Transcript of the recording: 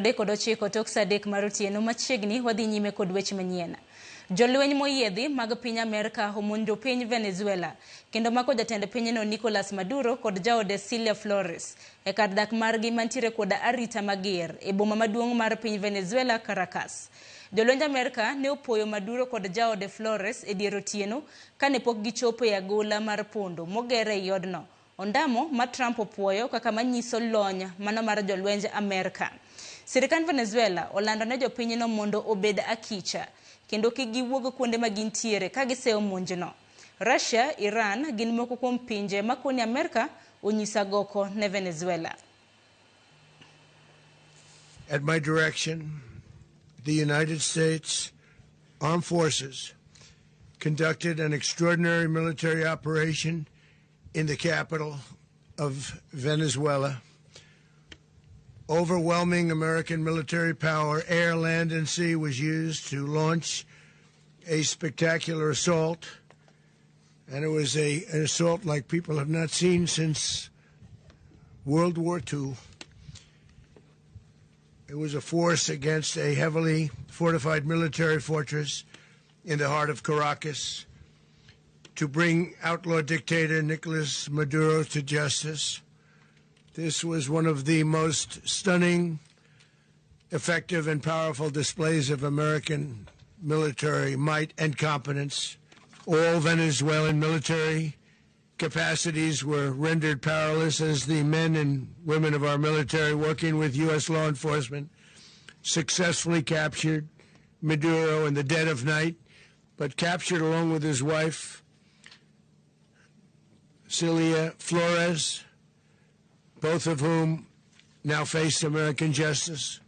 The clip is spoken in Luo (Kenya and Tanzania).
39 tok saa 3 mar otieno machiegni wadhi nyime kod weche manyien. Jolweny moyiedhi mag piny Amerka omonjo piny Venezuela kendo mako jatend pinyno Nicolas Maduro kod jaode Cilia Flores e kar dak margi mantiere koda arita mager e boma maduong' mar piny Venezuela, Caracas. Jolwenj Amerka ne opoyo Maduro kod jaode Flores e dier otieno kane pok gichopo e agola mar pondo moger ei odno. Ondamo ma Trump opuoyo kaka manyiso lony mano mar jolwenj Amerka. Sirkand Venezuela olando ne jopinyno mondo obed akicha kendo kik giwuog kuonde ma gintiere ka giseyo monjno. Russia, Iran gin moko kuom pinje ma koni Amerka onyiso agoko ne Venezuela. At my direction, the United States Armed Forces conducted an extraordinary military operation in the capital of Venezuela. Overwhelming American military power, air, land, and sea, was used to launch a spectacular assault. And it was an assault like people have not seen since World War II. It was a force against a heavily fortified military fortress in the heart of Caracas to bring outlaw dictator Nicolas Maduro to justice. This was one of the most stunning, effective, and powerful displays of American military might and competence. All Venezuelan military capacities were rendered powerless as the men and women of our military, working with U.S. law enforcement, successfully captured Maduro in the dead of night, but captured along with his wife, Cilia Flores, both of whom now face American justice.